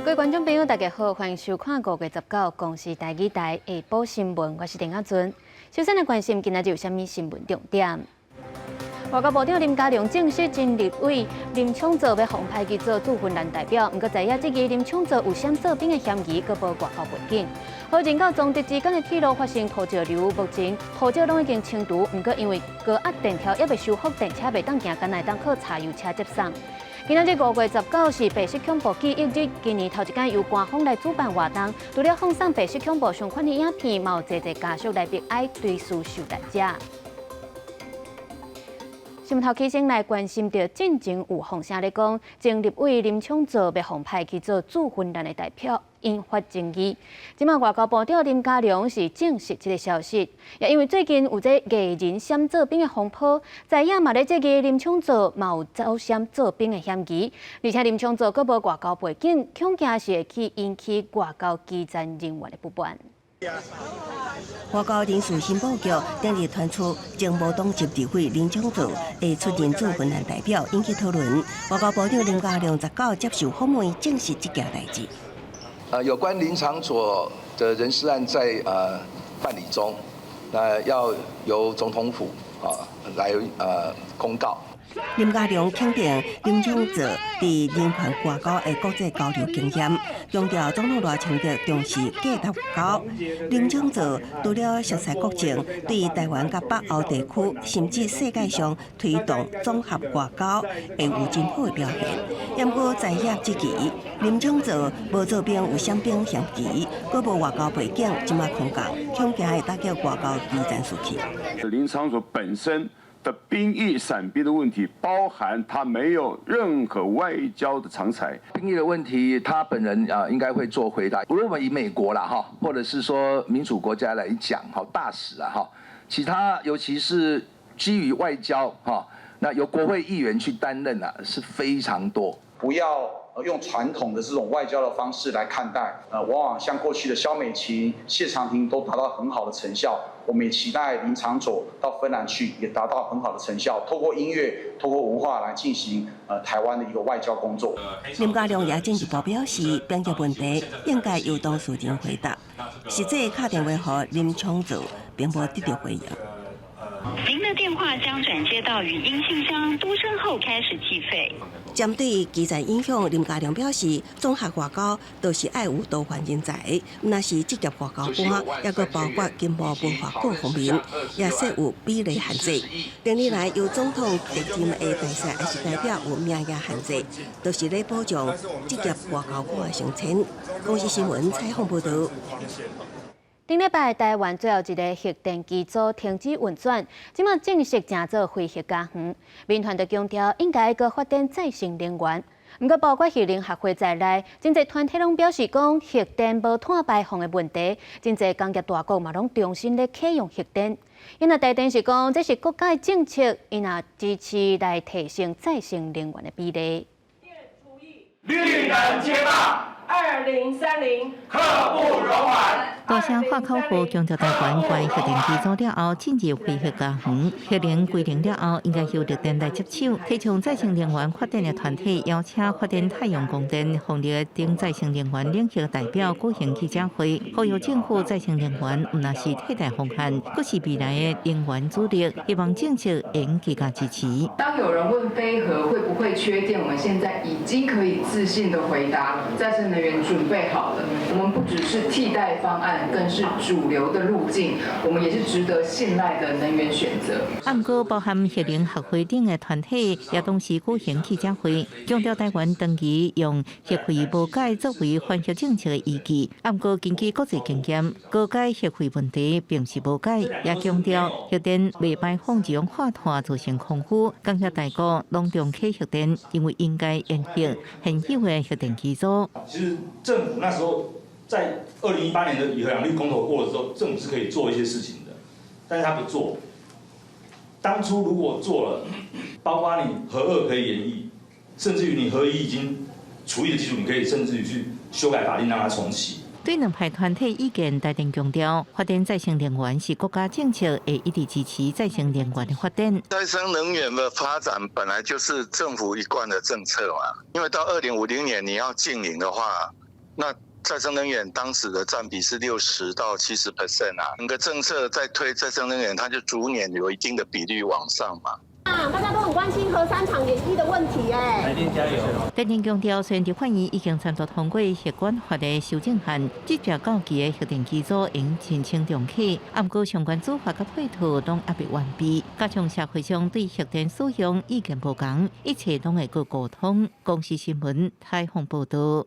各位觀眾朋友，大家好，歡迎收看5月19公視台語台下晡新聞，我是陳亞尊。首先來關心今仔日有啥物新聞重點。外交部長林佳龍證實，前立委林昶佐欲予派去做駐芬蘭代表，毋過在野質疑林昶佐有閃做兵的嫌疑，閣無外交背景。和人到彰德之間的鐵路發生土石流，目前土石攏已經清除，毋過因為高壓電條猶未修復，電車袂當行，干焦會當靠柴油車接送。今仔日5月19是白色恐怖記憶日，今年頭一擺由官方來主辦活動，除了放送白色恐怖相關的影片，嘛有濟濟家屬來默哀追思受難者。新聞頭起先來關心著進前有風聲咧講，前立委林昶佐欲予派去做駐芬蘭的代表，引發爭議。這馬外交部長林佳龍是證實這個消息，也因為最近有這藝人閃做兵的風波，在野嘛咧質疑林昶佐嘛有走閃做兵的嫌疑，而且林昶佐閣無外交背景，恐驚是會去引起外交基層人員的不滿。外交人事申報局頂日傳出前無黨籍立委林昶佐會出任駐芬蘭代表，引起討論。外交部長林佳龍19接受訪問，證實這件代誌。有關林昶佐的人事案在辦理中，那要由總統府啊來公告。林佳龍肯定林昶佐佇人權外交的國際交流經驗，強調總統賴清德重視價值外交。林昶佐除了熟悉國情，對台灣佮北歐地區，甚至世界上推動綜合外交，會有真好的表現。毋過在野質疑，林昶佐無做兵有閃兵嫌疑，閣無外交背景，這馬空降，恐驚會打擊外交基層士氣。林昶佐本身的兵役傘兵的問題，包含他沒有任何外交的長才。兵役的問題，他本人啊應該會做回答。如果我們以美國啦哈，或者是說民主國家來講，哈大使啊哈，其他尤其是基於外交哈，那由國會議員去擔任啊，是非常多。不要用傳統的這種外交的方式來看待，往往像過去的蕭美琴、謝長廷都達到很好的成效。我們也期待林昶佐到芬蘭去，也達到很好的成效。透過音樂、透過文化來進行台灣的一個外交工作。林佳龍也進一步表示，兵役問題應該由當事人回答。實際敲電話予林昶佐，並無得到回應。您的電話將轉接到語音信箱，嘟聲後開始計費。針對基層影響，林佳龍表示，綜合外交就是愛有多元人才，毋但是職業外交官，抑閣包括經貿文化各方面，也設有比例限制。近年來由總統特任的大使抑是代表有名額限制，就是咧保障職業外交官的升遷。公視新聞採訪報導。頂禮拜台灣最後一个核電機組停止運轉，這馬正式成做非核家園。民團就強調應該閣發展再生能源。毋過包括核能學會在內，真濟團體攏表示講核電無碳排放的問題，真濟工業大國嘛攏重新咧啟用核電。𪜶若台電是講這是國家的政策，𪜶若支持來提升再生能源的比例。綠能街霸，2030，刻不容緩。大聲喊口號，強調台灣關核電機組了後進入非核家園，核能歸零了後，應該由綠電來接手。提倡再生能源發展的團體邀請發展太陽光電、風力等再生能源領域代表舉行記者會，呼籲政府再生能源毋但是替代方案，閣是未來的能源主力，希望政策會加加支持。當有人問非核會不會缺電，我們現在已經可以自信的回答，再生能源準備好了。我們不只是替代方案，更是主流的路徑，我們也是值得信賴的能源選擇。毋過包含核能學會等的團體也同時舉行記者會，強調台灣長期用核廢無解作為反核政策的依據。毋過根據國際經驗，高解核廢問題並是無解，也強調核電袂排放二氧化碳造成空污，工業大國攏重啟核電，認為應該延續現有的核電機組。其實政府那時候在2018年的以核養綠公投過了之後，政府是可以做一些事情的，但是他不做。當初如果做了，包括你核二可以延役，甚至於你核一已經除役的技術，你可以甚至於去修改法令讓它重啟。對兩派團體意見，台電強調，發展再生能源是國家政策，會一直支持再生能源的發展。再生能源的發展本來就是政府一貫的政策嘛，因為到2050年你要淨零的話，那再生能源當時的佔比是60到70% 啊，整個政策在推再生能源，它就逐年有一定的比率往上嘛。啊，大家都很關心核三廠延役的問題，哎。台電加油！台電強調，雖然立法院已經三讀通過核管法的修正案，這隻到期的核電機組應申請重啟，毋過相關做法佮配套攏猶未完備，加上社會上對核電使用意見無仝，一切攏會閣溝通。公視新聞採訪報導。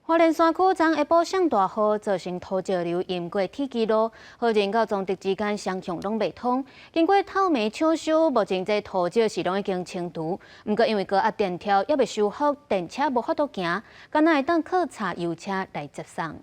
花蓮山區昨下晡上大雨，造成土石流淹過鐵支路，花蓮到彰德之間雙向攏袂通。經過透暝搶修，目前這土石是攏已經清除。毋過因為高壓電條猶未修復，電車無法度行，干焦會當靠柴油車來接送。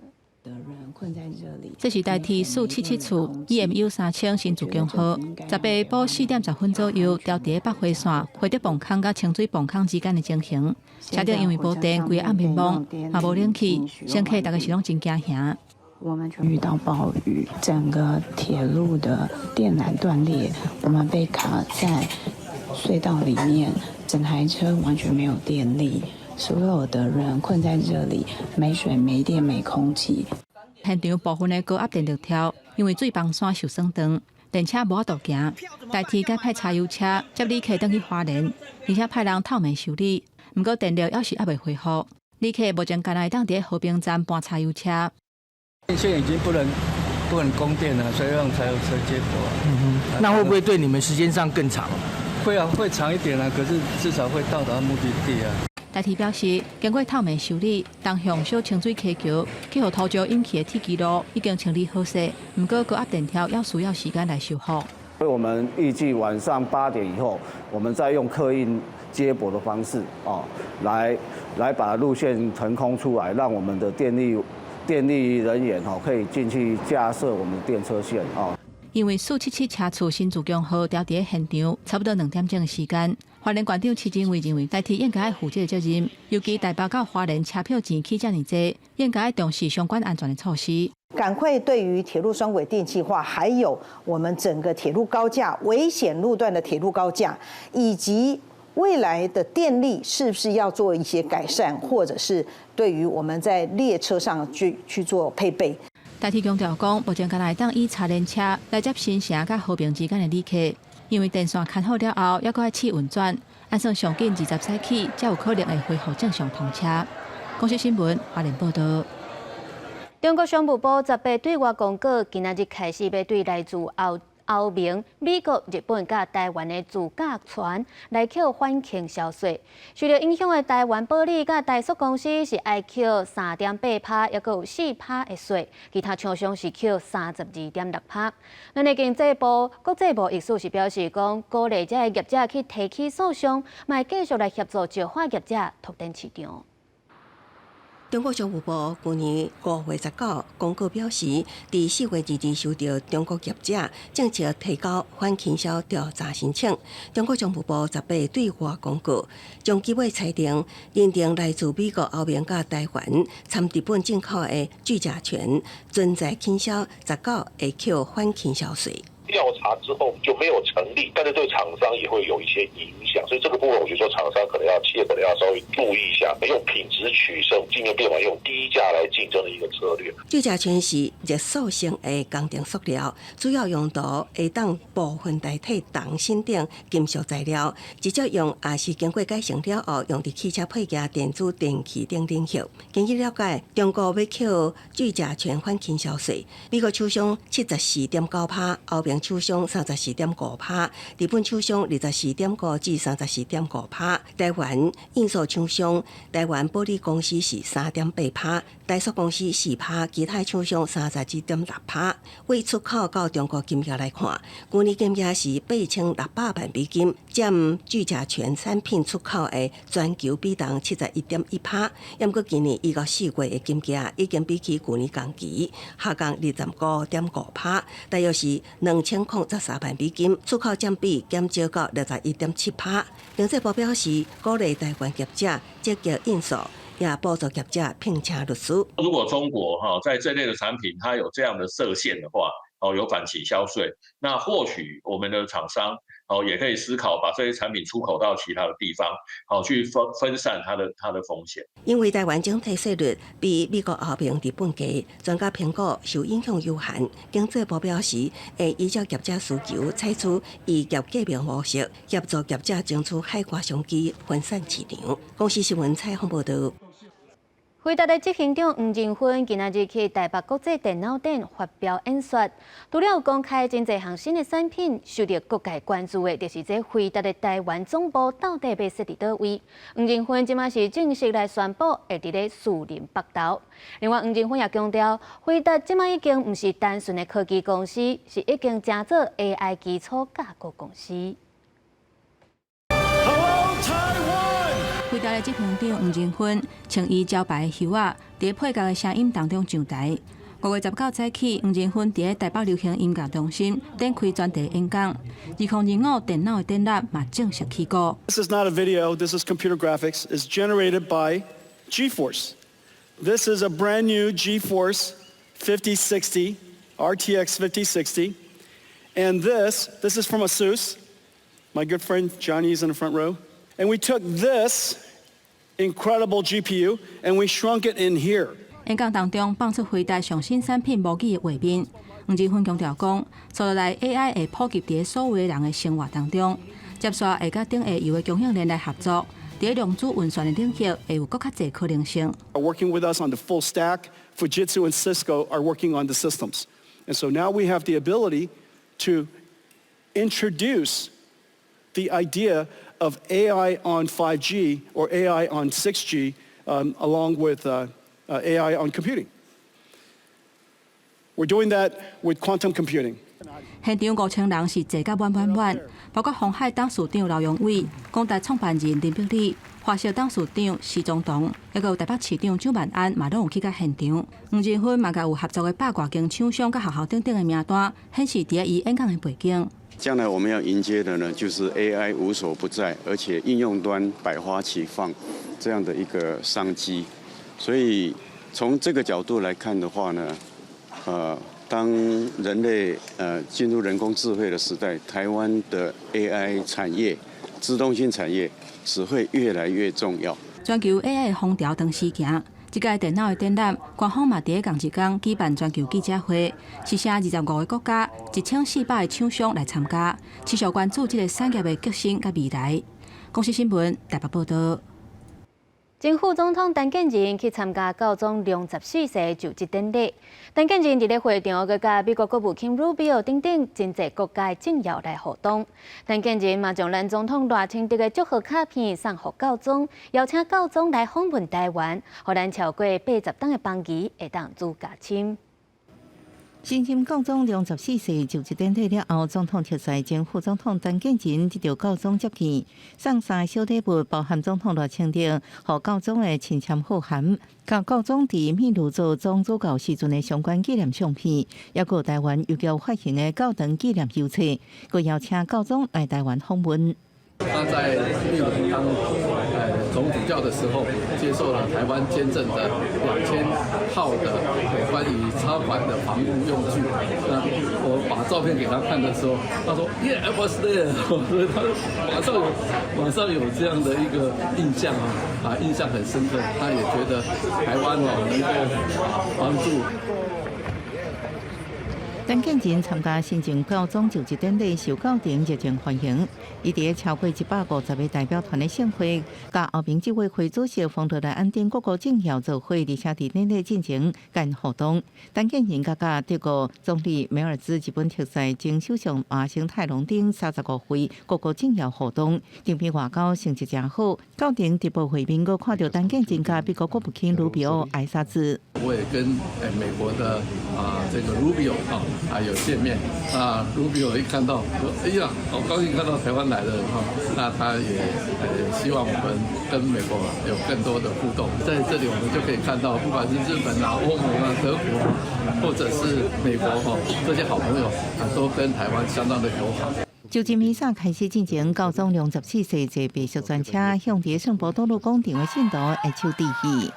這是台鐵477次 EMU 3000新自強號，18下晡4點10分左右，調佇北回線惠德磅空佮清水磅空之間的情形。車頂因為無電，規個暗暝暝，嘛無冷氣，乘客逐家是攏真驚嚇。我們遇到暴雨，整個鐵路的電纜斷裂，我們被卡在隧道裡面，整台車完全沒有電力，所有的人困在這裡，沒水、沒電、沒空氣。現場部分的高壓電力條因為水崩山受損斷，電車無法度行，台鐵改派柴油車接旅客轉去花蓮，而且派人透暝修理。毋過電力猶是猶未恢復，旅客目前干焦會當佇和平站搬柴油車。電線已經不能供電了，所以用柴油車接駁。嗯哼，那會不會對你們時間上更長？會啊，會長一點啊，可是至少會到達目的地啊。台鐵表示，經過透暝修理，東向小清水溪橋去予土石引起的鐵支路已經清理好勢，毋過高壓電條猶需要時間來修復。所以我們預計晚上8點以後，我們再用客運接駁的方式，哦，來把路線騰空出來，讓我們的電力人員吼可以進去架設我們的電車線哦。因為477車次新自強號調佇現場，差不多2點鐘的時間，花蓮縣長徐仁偉認為台鐵應該愛負這個責任，尤其台北到花蓮車票錢起遮爾濟，應該愛重視相關安全的措施。趕快對於鐵路雙軌電氣化，還有我們整個鐵路高架危險路段的鐵路高架，以及未來的電力是不是要做一些改善，或者是對於我們在列車上去做配備。台鐵強調講，目前干焦會當以柴電車來接新城佮和平之間的旅客，因為電線牽好了後，猶閣愛試運轉，按算上緊20早起，才有可能會恢復正常通車。公視新聞花蓮報導。中國商務部18對外公告，今仔日開始欲對來自歐盟、美國、日本佮台灣的自駕船來課反傾銷稅。受著影響的台灣保利佮台塑公司是愛課3.8趴，猶閣有4趴的稅，其他廠商是課32.6趴。咱的經濟部國際貿易署是表示講，鼓勵這个業者去提起訴訟，嘛會繼續來協助石化業者拓展市場。中國商務部去年5月19公告表示，佇4月22收到中國業者正式提交反傾銷調查申請。中國商務部十八對外公告，將計劃裁定認定來自美國、歐盟佮台灣摻日本進口的聚甲醛存在傾銷，19會課反傾銷稅。調查之後就沒有成立，但是對廠商也會有一些影響，所以這個部分我覺得說廠商可能要企業可能要稍微注意一下，用品質取勝，盡量避免用低價來競爭的一個策略。聚甲醛是熱塑性的工程塑料，主要用途會當部分代替銅鋅等金屬材料，直接用抑是經過改性了後，用佇汽車配件、電子電器等領域。根據了解，中國欲課聚甲醛反傾銷稅，美國廠商74.9趴，歐盟廠商34.5趴，日本廠商24.5至34.5趴，台灣印塑廠商台灣保利公司是3.8趴，台塑公司4趴，其他廠商32.6趴。為出口到中國金額來看，去年金額是8600萬美金，佔聚甲醛產品出口的全球比重71.1趴。毋過今年1到4月的金額已經比起去年同期下降25.5趴，大約是2013萬美金，出口佔比減少到61.7趴。經濟部表示，鼓勵台灣業者積極應訴，也補助業者聘請律師。如果中國哈在這類的產品，它有這樣的設限的話，哦，有反傾銷稅，那或許我們的廠商哦，也可以思考把這些產品出口到其他的地方，好去分散它的風險。因為台灣整體稅率比美國、歐盟、日本低，專家評估受影響有限。經濟部表示，會依照業者需求，採取異業結盟模式，協助業者爭取海外商機，分散市場。公視新聞採訪報導。輝達的執行長黃仁勳今仔日去台北國際電腦展發表演說，除了公開真濟項新的產品，受到各界關注的，就是這輝達的台灣總部到底欲設佇佗位？黃仁勳這馬是正式來宣布，會佇咧士林北投。另外，黃仁勳也強調，輝達這馬已經毋是單純的科技公司，是已經成做 AI 基礎架構公司。 Hello Taiwan！輝達的執行長黃仁勳穿伊招牌的靴仔，佇配樂的聲音當中上台。5月19早起，黃仁勳佇咧台北流行音樂中心展開專題演講。2025電腦的展覽嘛正式起鼓。 This is not a video. This is computer graphics. It's generated by GeForce. This is a brand new GeForce 5060 RTX 5060, and this is from ASUS. My good friend Johnny is in the front row. And we took this incredible GPU and we shrunk it in here. 演講當中放出輝達上新產品模擬的畫面。黃仁勳強調講，接落來 AI 會普及佇所有的人的生活當中，接續會佮頂下游的供應鏈來合作，佇量子運算的領域會有閣較濟可能性。 Working with us on the full stack, Fujitsu and Cisco are working on the systems. And so now we have the ability to introduce the idea of AI on 5G or AI on 6G along with AI on computing. We're doing that with quantum computing. 現場5000人是坐甲滿滿滿，包括鴻海董事長劉揚偉、廣達創辦人林伯里、華碩董事長施宗東，抑閣有台北市長蔣萬安嘛攏有去到現場。黃仁勳嘛共有合作的百外間廠商佮學校等等的名單，顯示佇咧伊演講的背景。將來我們要迎接的呢，就是 AI 無所不在，而且應用端百花齊放這樣的一個商機。所以從這個角度來看的話呢，當人類進入人工智慧的時代，台灣的 AI 產業、資通訊產業只會越來越重要。全球 AI 的風潮當時行，這屆電腦的展覽，官方嘛佇咧仝一工舉辦全球記者會，是請25個國家、1400個廠商來參加，持續關注這個產業的革新佮未來。公視新聞台北報導。前副總統陳建仁去參加教宗良十四世就職典禮。陳建仁佇咧會場，閣佮美國國務卿魯比奧等等真濟國家政要來互動。陳建仁嘛將咱總統賴清德的祝賀卡片送予教宗，邀請教宗來訪問台灣，予咱超過80冬的邦誼會當愈加深。新任教宗良十四世就職典禮了後，總統特使前副總統陳建仁得著教宗接見，送三個小禮物，包含總統賴清德予教宗的親簽賀函，佮教宗佇秘魯做總主教時陣的相關紀念相片，抑閣有台灣郵局發行的教堂紀念郵冊，閣邀請教宗來台灣訪問。他在秘魯當總主教的時候，接受了台灣捐贈的2000套的有關於插管的防護用具。那我把照片給他看的時候，他說 Yeah, I was there。所以他馬上有這樣的一個印象啊，印象很深刻。他也覺得台灣哦能夠幫助。陳建仁參加新任教宗就職典禮，受教廷熱情歡迎。伊佇超過150個代表團的盛會，佮歐盟執委會主席馮德萊恩等各國政要做伙，而且佇典禮進前間互動。陳建仁佮德國總理梅爾茲、日本特使前首相麻生太郎等35位各國政要互動，場面外交成績誠好。教廷直播會面，閣看著陳建仁佮美國國務卿魯比奧挨沙子。我也跟美國的啊這個魯比奧啊有見面啊，魯比奧一看到說，哎呀，好高興看到台灣來的哈，那他也希望我們跟美國有更多的互動。在這裡我們就可以看到，不管是日本啊、歐盟啊、德國，或者是美國哈，這些好朋友啊，都跟台灣相當的友好。就職彌撒開始進前，教宗良十四世坐白色專車向佇聖伯多祿廣場的信徒握手致意。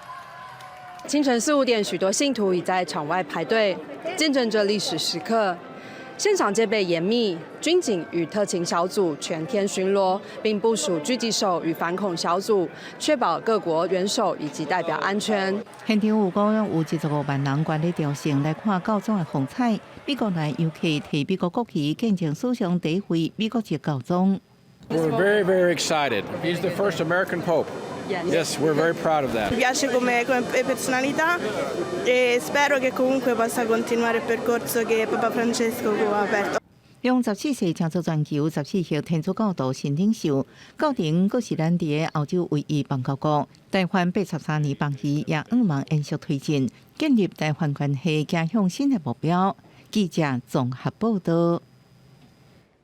清晨四五點，許多信徒已在場外排隊，見證這歷史時刻。現場戒備嚴密，軍警與特勤小組全天巡邏，並部署狙擊手與反恐小組，確保各國元首以及代表安全。現場有講有25萬人萬里迢程來看教宗的風采。美國來遊客提美國國旗，見證史上第一位美國籍教宗。 We're very, very excited. He's the first American pope. Yes, we're very proud of that. Mi piace come personalità e spero che comunque possa continuare il percorso che Papa Francesco ha aperto. 用14世成做全球14號天主教徒新領袖，教廷閣是咱佇個歐洲唯一邦交國。台灣83年邦誼也向望延續推進，建立台灣關係，走向新的目標。記者綜合報道。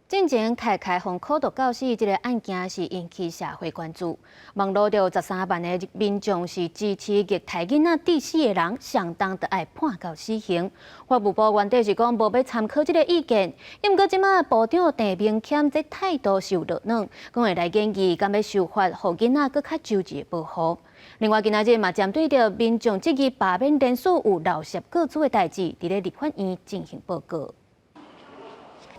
進前凱凱予苦毒到死，這个案件是引起社會關注。網路著13萬个民眾是支持虐待囡仔致死的人，相當著愛判到死刑。法務部原底是講無欲參考這个意見，毋過這馬部長鄭明謙這態度是有落軟，講會來研議，敢欲修法，予囡仔閣較周濟保護。另外，今仔日嘛針對著民眾質疑罷免連署有漏涉個資的代誌，佇咧立法院進行報告。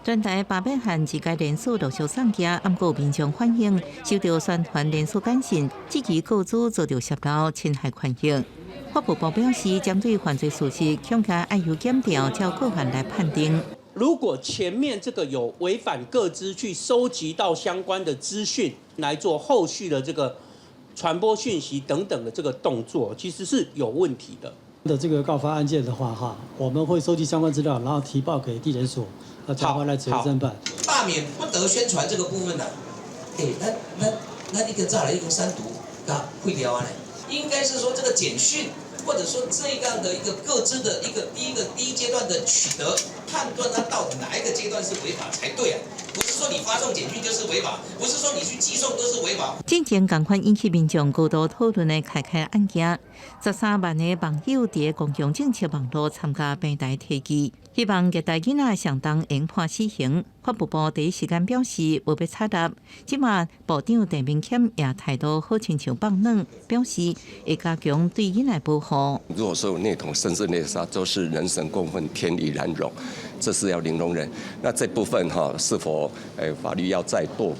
全台罷免案自該連署陸續送件，毋過民眾反映收到宣傳連署簡訊，質疑個資遭著洩露侵害權益。法務部表示，針對犯罪事實，恐驚愛由檢調照個案來判定。如果前面這個有違反個資去收集到相關的資訊，來做後續的這個傳播訊息等等的這個動作，其實是有問題的。的這個告發案件的話，哈，我們會收集相關資料，然後提報給地檢署，那交回來執偵辦。罷免不得宣傳這個部分呢？欸，咱一個早來已經刪除、佮廢掉啊呢？應該是說這個簡訊，或者說這樣的一個個資的一個第一個第一階段的取得判斷，它到底哪一個階段是違法才對啊？不是說你發送簡訊就是違法，不是說你去寄送都是違法。進前仝款引起民眾高度討論的凱凱案件，13萬個網友佇公共政策網路參加平台提議，希望虐待囡仔相當應判死刑。法務部第一時間表示無欲採納。這馬部長鄭明謙也態度好親像放軟，表示會加強對囡仔保護。如果說有虐童甚至虐殺，都是人神共憤，天理難容，這是要零容忍。那這部分哈，是否法律要再做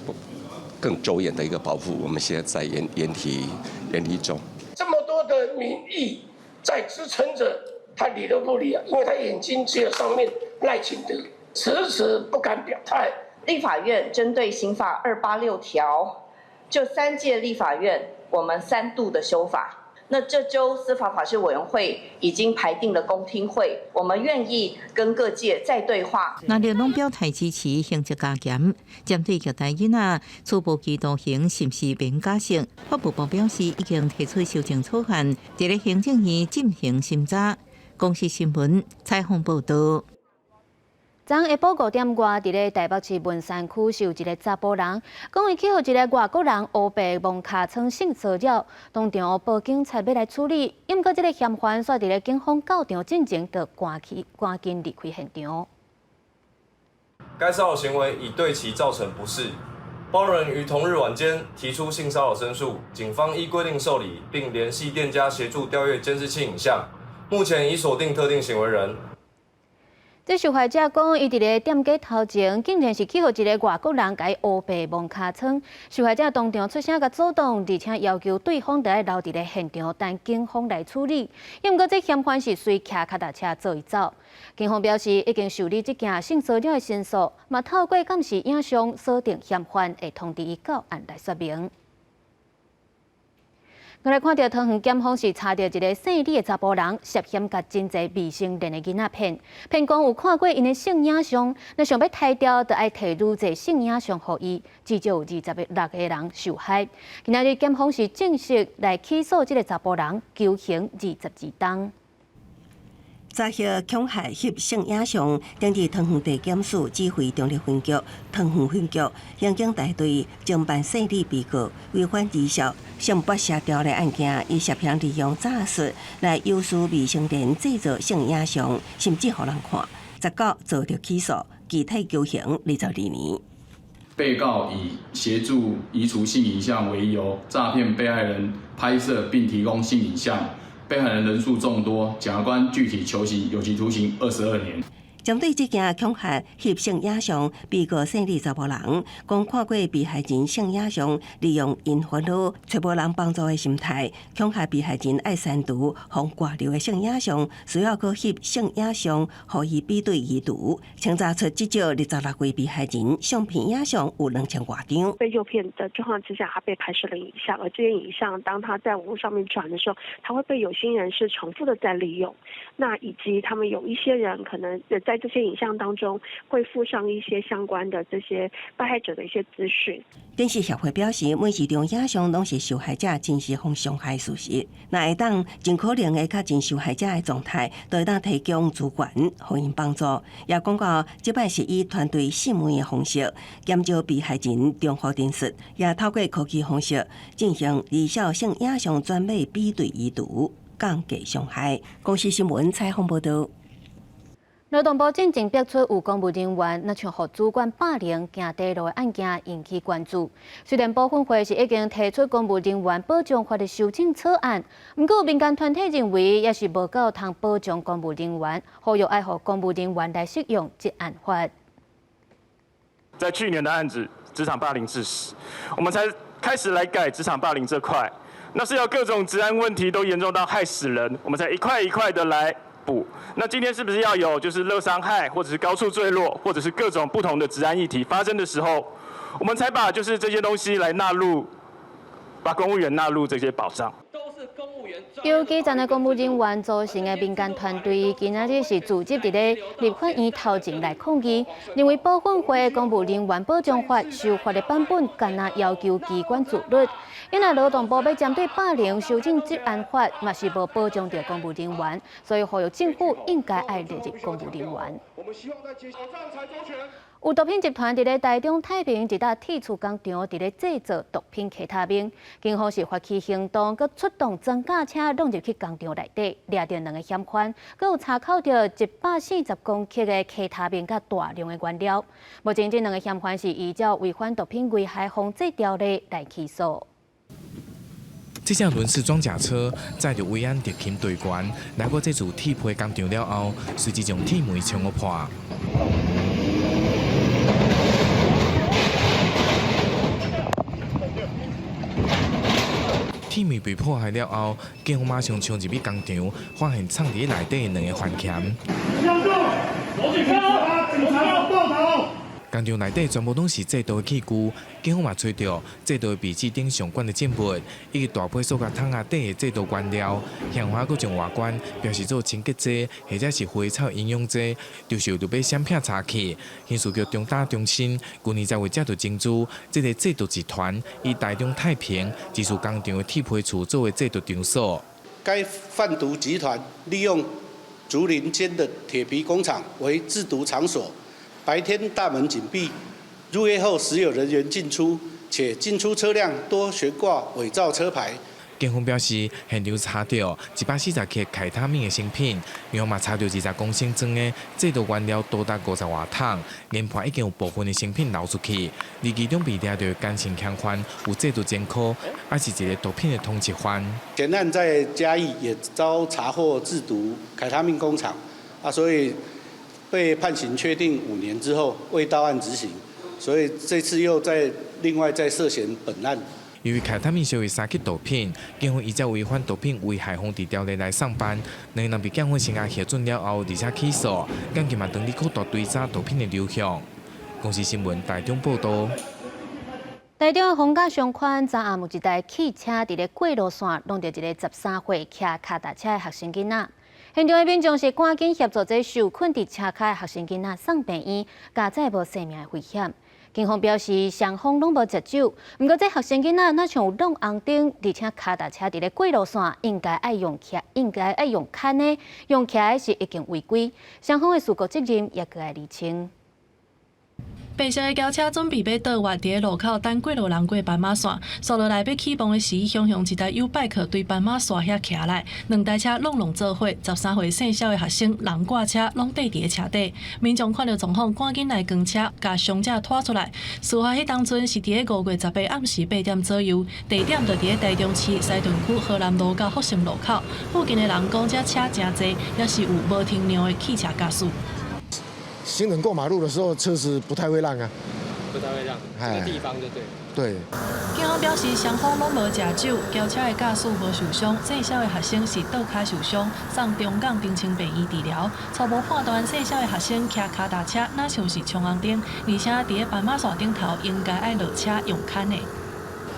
更周延的一個保護？我們現在在研研提研議中。這麼多的民意在支撐着他理都不理啊，因為他眼睛只有上面賴清德，遲遲不敢表態。立法院針對刑法286條，這三屆立法院我們三度的修法。那這週司法法制委員會已經排定了公聽會，我們願意跟各界再對話。那綠攏表態支持刑責加嚴，針對虐待囡仔處無期徒刑是毋是免假釋？法務部表示已經提出修正草案，佇咧行政院進行審查。公視新聞採訪報道。昨下晡5點外，佇咧台北市文山區是有一个查埔人，講伊去予一个外國人烏白摸尻川性騷擾，當場報警察欲來處理，毋過這个嫌犯煞佇咧警方到場進前就趕去趕緊離開現場。該騷擾行為已對其造成不適，報人於同日晚間提出性騷擾申訴，警方依規定受理，並聯繫店家協助調閱監視器影像，目前已鎖定特定行為人。這受害者講，伊佇咧店家頭前，竟然是去予一个外國人共伊烏白摸尻川。受害者當場出聲共阻擋，而且要求對方著愛留佇咧現場等警方來處理。毋過這嫌犯是隨騎跤踏車做伊走。警方表示已經受理這件性騷擾的申訴，嘛透過監視影像鎖定嫌犯，會通知伊到案來說明。我來看著桃園檢方是查著一个姓李的查埔人涉嫌共真濟未成年的囡仔騙，騙講有看過𪜶的性影像，若想欲刣掉，就愛提愈濟性影像予伊，至少有26個人受害。今仔日檢方是正式來起訴這个查埔人，求刑22冬。查獲恐嚇翕性影像，頂佇桃園地檢署指揮中壢分局、桃園分局刑警大隊偵辦姓李被告違反兒少性剝削條例案件，伊涉嫌利用詐術來誘使未成年製造性影像，甚至予人看。19遭著起訴，具體求刑22年。被告以協助移除性影像為由，詐騙被害人拍攝並提供性影像。被害人人數眾多，檢察官具體求刑有期徒刑22年。針對這件恐嚇翕性影像，被告姓李查某人講看過被害人性影像，利用𪜶煩惱、揣無人幫助的心態，恐嚇被害人愛刪除予外流的性影像，需要閣翕性影像，予伊比對移除，清查出至少26位被害人相片影像有2000外張。被誘騙的狀況之下，他被拍攝了影像，而這些影像當他在網絡上面傳的時候，他會被有心人士重複的再利用。那以及他們有一些人可能在這些影像當中會附上一些相關的這些被害者的一些資訊。電視協會表示，每一張影像攏是受害者真實予傷害事實，若會當盡可能的確認受害者的狀態，就會當提供資源，予𪜶幫助。也講到，這擺是以團隊審問的方式，減少被害人重複陳述，也透過科技方式進行二手性影像轉碼比對移除，降低傷害。公視新聞採訪報道。勞動部進前逼出有公務人員，若像予主管霸凌、行低路的案件引起關注。雖然保訓會是已經提出公務人員保障法的修正草案，毋過民間團體認為猶是無夠通保障公務人員，呼籲愛予公務人員來適用職安法。在去年的案子，職場霸凌致死，我們才開始來改職場霸凌這塊，那是要各種職安問題都嚴重到害死人，我們才一塊一塊的來補。那今天是不是要有就是熱傷害，或者是高處墜落，或者是各種不同的職安議題發生的時候，我們才把就是這些東西來納入，把公務員納入這些保障。由基層的公務人員組成的民間團隊，今仔日是組織佇咧立法院頭前來抗議，認為保訓會公務人員保障法修法的版本，干焦要求機關自律。因為勞動部欲針對霸凌修正職安法，嘛是無保障著公務人員，所以呼籲政府應該愛列入公務人員。有毒品集團佇咧台中太平一搭鐵厝工廠佇咧製造毒品 K 他命，警方是發起行動，閣出動裝甲車挵入去工廠內底，掠著兩个嫌犯，閣有查扣著140公克的 K 他命佮大量的原料。目前這兩个嫌犯是依照違反毒品危害防制條例來起訴。這架輪式裝甲車載著維安特勤隊員來過這處鐵皮工廠了後，隨即將鐵門衝予破。鐵門被破壞了後，警方馬上衝入去工廠，發現藏佇內底的兩个犯嫌。工廠內底全部攏是製毒的器具，警方嘛揣著製毒的筆記頂相關的證物，以及大批塑膠桶仔底的製毒原料。嫌犯閣將外觀標示做清潔劑或者是花草營養劑，就是為著欲閃避查去。刑事局偵查中心去年才為接著偵誅這个製毒集團，以台中太平一處工廠的鐵皮厝作為製毒場所。該販毒集團利用竹林間的鐵皮工廠為製毒場所。白天大門緊閉，入夜後時有人員進出，且進出車輛多懸掛偽造車牌。警方表示，現場查著140克 K 他命的成品，另外嘛查著20公升裝的製毒原料多達50外桶，研判已經有部分的成品流出去。而其中被抓著甘姓嫌犯有製毒前科，也是一个毒品的通緝犯。前案在嘉義也遭查獲製毒 K 他命工廠，啊，所以被判刑確定5年之後未到案執行，所以這次又在另外再涉嫌本案。由於 K 他命屬於三級毒品，警方依照違反毒品危害防治條例來送辦，兩个人被檢方聲押核准了後，而且起訴，檢警嘛當日擴大追查毒品的流向。公視新聞台中報道。台中的逢甲商圈，昨暗有一台汽車佇咧過路線，挵著一个13歲騎跤踏車的學生囡仔。現場的民眾是趕緊協助這受困佇車跤的學生囡仔送病院，佳哉無生命的危險。警方表示，雙方攏無食酒，毋過這學生囡仔若像有挵紅燈，而且跤踏車佇咧過路線，應該愛用騎，應該愛用牽的，用騎的是已經違規。雙方的事故責任也閣愛釐清。白色的轎車準備欲倒彎，佇咧路口等過路人過斑馬線。煞落來欲起步的時，雄雄一台YouBike 對斑馬線遐騎來，兩台車攏攏做伙。13歲姓蕭的學生人掛車攏綴佇咧車底。民眾看著狀況，趕緊來扛車，共傷者拖出來。事發彼當陣是佇咧5月18暗時8點左右，地點就佇咧台中市西屯區河南路佮復興路口。附近的人講，這車誠濟，也是有無停讓的汽車駕駛。行人過馬路的時候，車子不太會讓啊。不太會讓，這個地方就對。對。警方表示，雙方攏無食酒，轎車的駕駛無受傷，細小的學生是倒跤受傷，送中港長青病院治療。初步判斷，細小的學生騎跤踏車，若像是衝紅燈，而且佇咧斑馬線頂頭應該愛落車用牽的。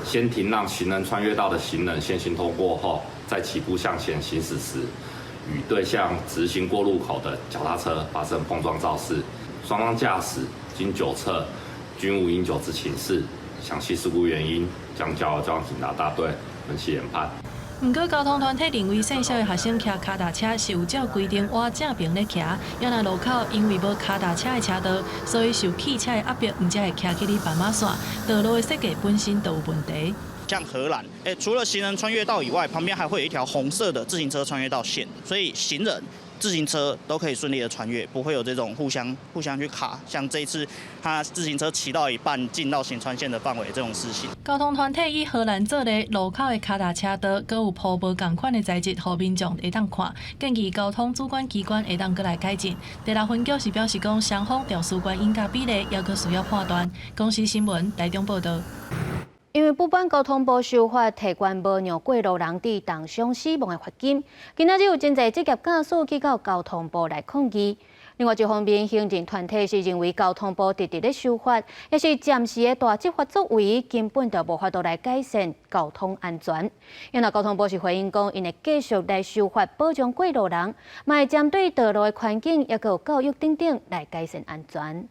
先停讓行人穿越道的行人先行通過後，再起步向前行駛時，與對向直行過路口的腳踏車發生碰撞肇事，雙方駕駛經酒測均無飲酒之情事。詳細事故原因將交交通警察大隊分析研判。毋過交通團體認為，細小的學生騎跤踏車是有照規定倚正爿咧騎，猶若路口因為無跤踏車的車道，所以受汽車的壓迫，毋才會騎去咧斑馬線。道路的設計本身就有問題。像荷蘭，除了行人穿越道以外，旁邊還會有一條紅色的自行車穿越道線，所以行人、自行車都可以順利的穿越，不會有這種互相去卡。像這一次，他自行車騎到一半進到行穿線的範圍這種事情。交通團體以荷蘭做例，路口的跤踏車道，閣有鋪無仝款的材質，予民眾會當看，建議交通主管機關會當閣來改進。第六分局是表示講，雙方肇事原因佮比例，猶閣需要判斷。公視新聞台中報道。因為不滿交通部修法提懸無讓過路人致重傷死亡的罰金，今仔日有真濟職業駕駛去到交通部來抗議。另外一方面，行人團體是認為交通部直直咧修法，也是暫時的大執法作為，根本就無法度來改善交通安全。因為交通部是回應講，𪜶會繼續來修法保障過路人，嘛會針對道路的環境，抑閣有教育等等來改善安全。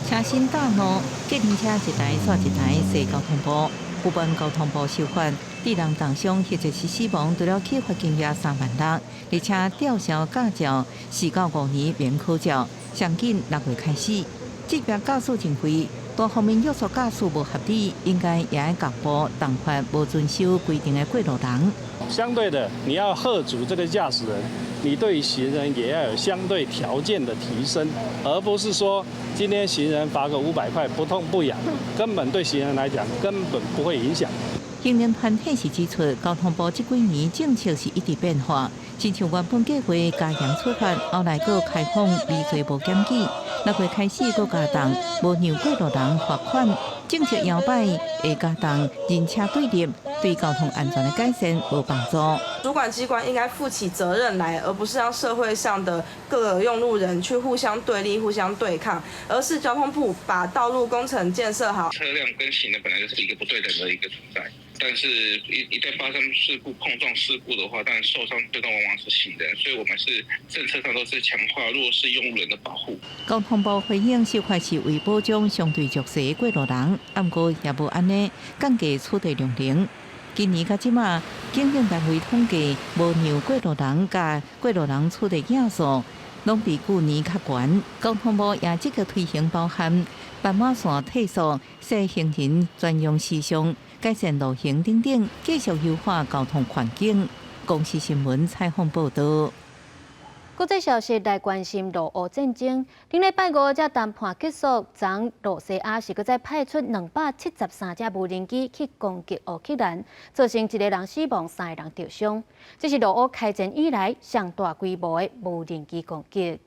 車身大怒，計程車一台煞一台，踅交通部，不滿交通部修法，致人重傷或者是死亡，除了去罰金額3萬6，而且吊銷駕照4到5年免考照，上緊6月開始。職業駕駛認為，單方面約束駕駛無合理，應該也愛共部重罰無遵守規定的過路人。相對的，你要嚇阻這個駕駛人，你對行人也要有相對條件的提升，而不是說今天行人罰個500塊不痛不癢，根本對行人來講根本不會影響。行人團體是指出，交通部這幾年政策是一直變化，親像原本計劃加嚴處罰，後來閣開放離罪無檢舉，6月開始閣加重無讓過路人罰款，政策搖擺會加重人車對立，對交通安全的改善無幫助。主管機關應該負起責任來，而不是讓社會上的各個用路人去互相對立、互相對抗，而是交通部把道路工程建設好。車輛跟行人本來就是一個不對等的一個存在，但是一旦發生事故、碰撞事故的話，當然受傷最終往往是行人，所以我們是政策上都是強化弱勢用路人的保護。交通部回應，修法是為保障相對弱勢的過路人，毋過也無按呢降低處罰量刑。今年到這馬，警用單位統計無讓過路人佮過路人處罰件數，攏比舊年較懸。交通部也積極推行包含斑馬線退縮、設行人專用時尚、改善路行等等，繼續優化交通環境。公視新聞採訪報道。國際消息來關心俄烏戰爭。頂禮拜五才談判結束，昨露西亞是閣再派出273架無人機去攻擊烏克蘭，造成一個人死亡，三個人著傷。這是俄烏開戰以來上大規模的無人機攻擊。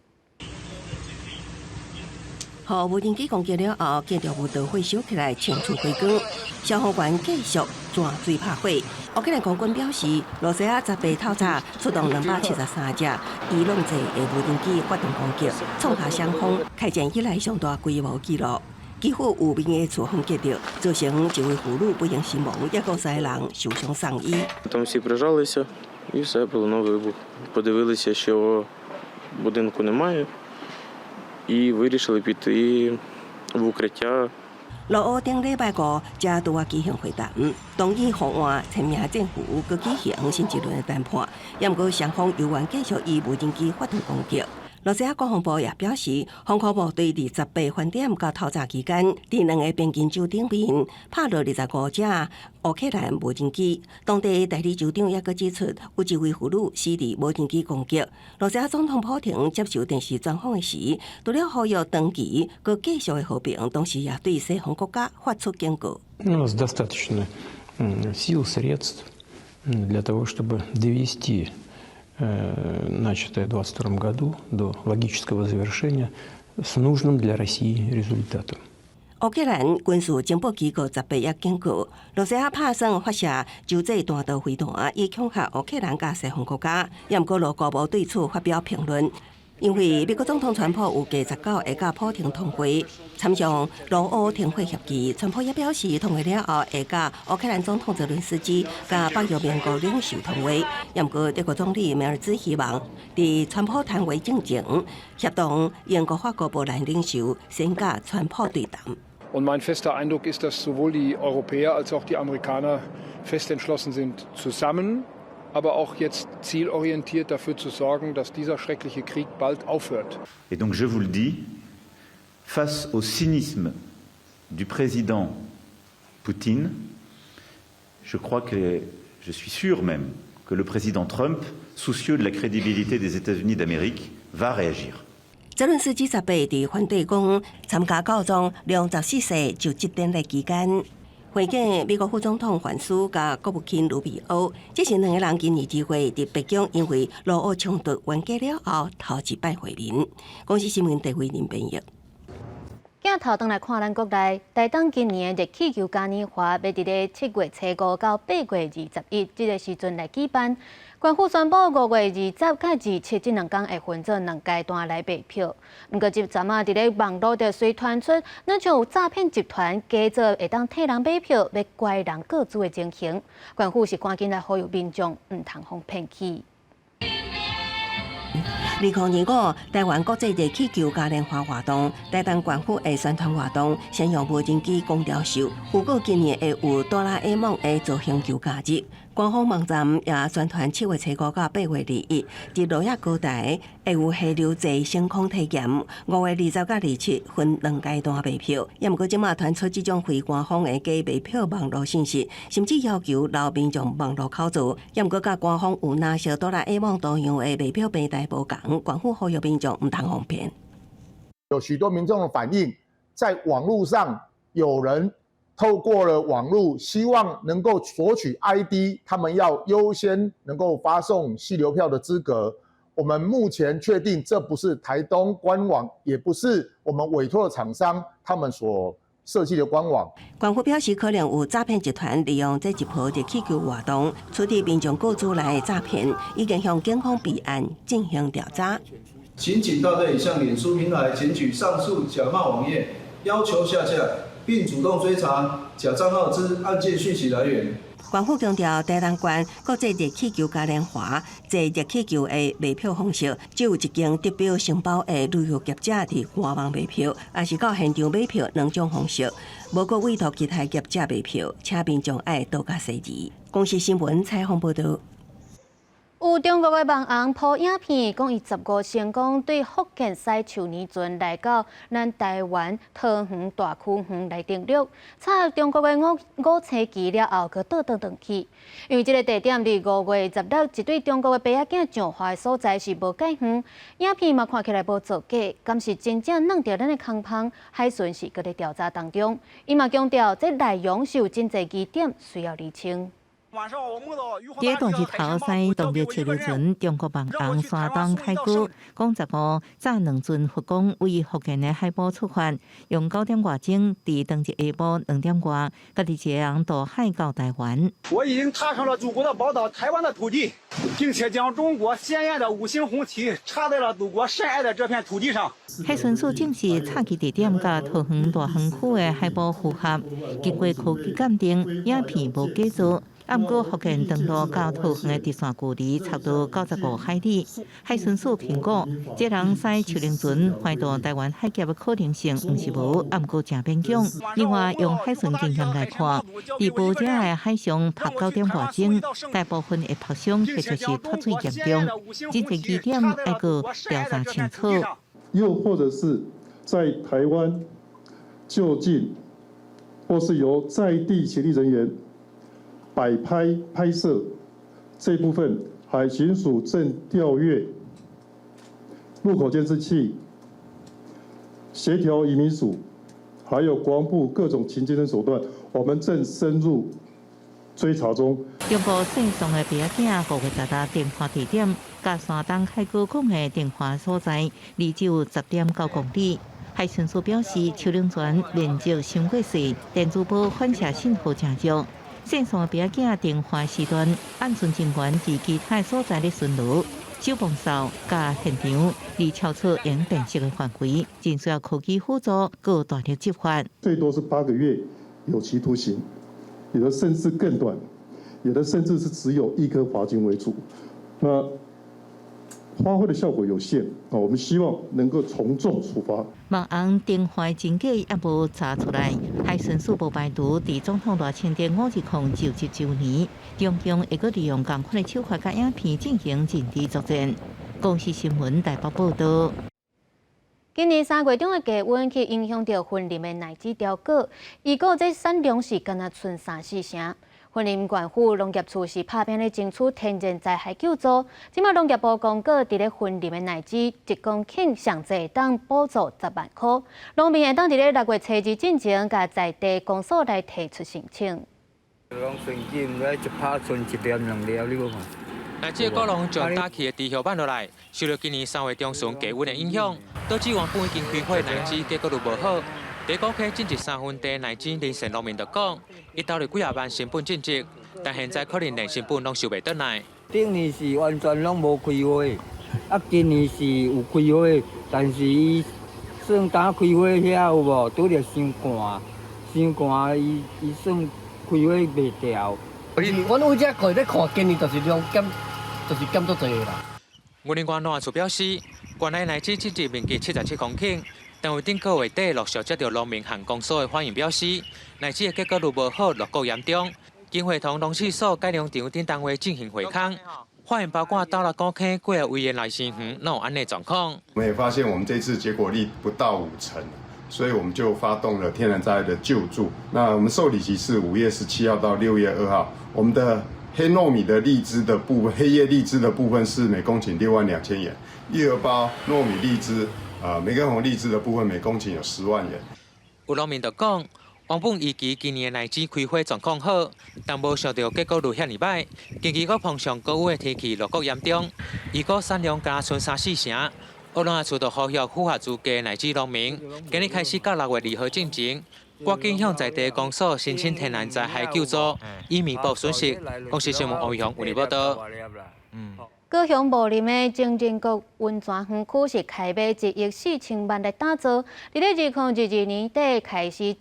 予無人機攻擊了後，建築物著火燒起來，清除火光。消防員繼續鑽水拍火。烏克蘭空軍表示，羅西亞18透早出動273架伊朗製的無人機發動攻擊，創下雙方開戰以來上大規模紀錄。基輔有民的厝予擊著，造成一位婦女不幸身亡，抑閣三個人受傷送醫。 Там всі прижалися і все, пролунав вибух. Подивилися, що будинку немає, і вирішили піти в укриття. 俄烏頂禮拜五才拄仔舉行會談，同意方案簽名政府，閣舉行新一輪的談判。也毋過雙方猶原繼續以無人機發動攻擊。羅西亞國防部也表示，防空部隊28飯點到透早期間，佇兩個邊境州頂面拍落25架烏克蘭無人機。當地代理州長也閣指出，有一位婦女死佇無人機攻擊。羅西亞總統普廷接受電視專訪的時，除了呼籲長期閣繼續的和平，同時也對西方國家發出警告。 У нас достаточно сил, средств для того, чтобы довести Начатое в 2022 году, до логического завершения с нужным для России результатом. 烏克蘭軍事情報機構十八也警告，羅西亞拍算發射洲際彈道飛彈，以恐嚇烏克蘭佮西方國家。也毋過俄國無對此發表評論，因為美國總統川普預計19會佮普廷通話，參詳俄烏停火協議。川普也表示，通話了後會佮烏克蘭總統澤倫斯基佮北約盟國領袖通話。也毋過德國總理梅爾茲希望，佇川普談話進前，協同英國、法國、波蘭領袖先佮川普對談。 Und mein fester Eindruck ist, dass sowohl die Europäer als auch die Amerikaner fest entschlossen sind, zusammen, aber auch jetzt zielorientiert dafür zu sorgen, dass dieser schreckliche Krieg bald aufhört. Et donc je vous le dis, face au cynisme du président Poutine, je crois que, je suis sûr même, que le président Trump, soucieux de la crédibilité des États-Unis d'Amérique, va réagir. 澤倫斯基十八佇梵蒂岡參加教宗良十四世就職典禮期間，會見美國副總統范斯佮國務卿盧比歐，這是兩个人今年2月佇白宮因為俄烏衝突冤家了後頭一擺會面。公視新聞鄭慧玲編譯。鏡頭轉來看咱國內，台東今年的熱氣球嘉年華欲佇咧7月初5到8月21這个時陣來舉辦。縣府宣布5月20佮27這兩工會分做兩階段來賣票。毋過這陣仔佇咧網路就隨傳出，親像有詐騙集團假做會當替人買票，欲拐人個資的情形。縣府是趕緊來呼籲民眾毋通予騙去。2025台灣國際熱氣球嘉年華活動，台東縣府的宣傳活動，先用無人機公調秀，預告今年會有哆啦 A 夢的造型球加入。官方網站也宣傳7月初5到8月21，佇鹿野高台會有溪流坐升空體驗。5月20佮27分兩階段賣票，也毋過這馬傳出這種非官方的假賣票網路信息，甚至要求留民眾網路口座。也毋過佮官方有藍色哆啦 A 夢圖樣的賣票平台無仝，縣府呼籲民眾毋通予騙。有許多民眾的反映，在網路上有人透過了網路，希望能夠索取 ID，他們要優先能夠發送繫留票的資格。我們目前確定，這不是台東官網，也不是我們委託的廠商他們所設計的官網。縣府表示，可能有詐騙集團利用這一波熱氣球活動，處理民眾個資來詐騙，已經向警方備案進行調查。刑警大隊向臉書平台檢舉上述假冒網頁，要求下架，並主動追查假帳號之案件訊息來源。縣府強調，台東縣國際熱氣球嘉年華坐熱氣球的賣票方式，只有一間得標承包的旅遊業者佇官網賣票，抑是到現場買票兩種方式，無閣委託其他業者賣票，請民眾愛多加細膩。公視新聞採訪報導。有中國的網紅 PO 影片，講伊15成功對福建駛樹林船來到咱台灣桃園大坵園來登陸，插中國的五五星旗了後，閣倒轉轉去。因為這个地點佇5月16，一對中國的爸仔囝上岸的所在是無蓋遠，影片嘛看起來無造假，敢是真正弄著咱的空帆？海巡是閣咧調查當中，伊嘛強調，這內容是有真濟疑點需要釐清。佇大日頭駛動力揤流船，中國網紅山東凱哥講15載兩尊佛公為福建的海埔出發，用9點外鐘，佇當日下晡2點外，家己一个人渡海到台灣。我已經踏上了祖國的寶島台灣的土地，並且將中國鮮豔的五星紅旗插在了祖國深愛的這片土地上。海巡署證實，插旗地點佮桃園大園區的海埔符合，經過科技鑑定，影片無假造。毋過福建登陸到桃園的直線距離差不多95海里。海巡署評估，這人駛樹林船橫渡台灣海峽的可能性毋是無，毋過誠勉強。另外，用海巡經驗來看，佇無遮的海上曝9點外鐘，大部分會曝傷或者是脫水嚴重，真濟疑點愛閣調查清楚。又或者是在台灣就近，或是由在地協力人員擺拍拍攝這部分，海巡署正調閱路口監視器，協調移民署，還有國防部各種情監手段，我們正深入追查中。中國線上的白仔囝5月10日電話地點，佮山東海溝港的電話所在，離只有10.9公里。海巡署表示，秋冷泉面積傷過細，電磁波反射信號誠弱。線上的白仔囝電話時段，按巡人員佇其他所在咧巡邏，消防哨佮現場離超出用辨識的範圍，真需要科技輔助，閣大力執法。最多是8個月有期徒刑，有的甚至更短，有的甚至是只有易科罰金為主。那發揮的效果有限啊，我們希望能夠從重處罰。網紅電話真假猶無查出來，海巡署無排除佇總統賴清德520就職週年，中共會閣利用仝款的手法佮影片進行認知作戰。公視新聞台北報導。今年3月中的低溫去影響著雲林的奶子凋果，預估這產量是干焦賰三四成。雲林縣府農業處是拍拚咧爭取天然災害救助，這馬農業部公告，佇咧雲林的奶子一公頃上濟會當補助10萬箍，農民會當佇咧6月初二進前，共在地公所來提出申請。講存金，一拍賰一粒兩粒，你無看？奶子果農將打起的豬葉挽落來，受著今年3月中旬低溫的影響，導致原本已經開花的奶子結果率無好。第五溪種植三分地奶子林姓農民就講，伊投入幾仔萬成本種植，但現在可能連成本攏收袂轉來。頂年是完全攏無開花，啊，今年是有開花，但是伊算敢開花遐有無？拄著傷寒，傷寒伊伊算開花袂掉。阮為這過咧看，今年就是量減，就是減足濟的啦。雲林縣農業處表示，縣內奶子種植面積77公頃。但為頂個月底陸續接到農民和公所的反映，表示奶子的結果率無好，落果嚴重。經會同農試所、改良場等單位進行會勘，發現包括斗六古坑幾个位的奶生園，攏有按呢狀況。我們也發現，我們這次結果率不到5成，所以我們就發動了天然災害的救助。那我們受理期是5月17號到6月2號。我們的黑糯米的荔枝的部分，黑葉荔枝的部分是每公頃6萬2千元，玉荷包糯米荔枝。啊，梅根紅荔枝的部分每公頃有10萬元。有農民就講，原本預期今年的奶子開花狀況好，但無想著結果率遐爾䆀。近期閣碰上高溫的天氣，落果嚴重，預估產量干焦賰三四成。農業處就呼籲符合資格奶子農民，今日開始到6月2號進前，趕緊向在地公所申請天然災害救助，以彌補損失。公視新聞王玉雄為你報導。高雄武林的情人谷溫泉園區是開買1億4千萬來打造，佇咧2022年底開始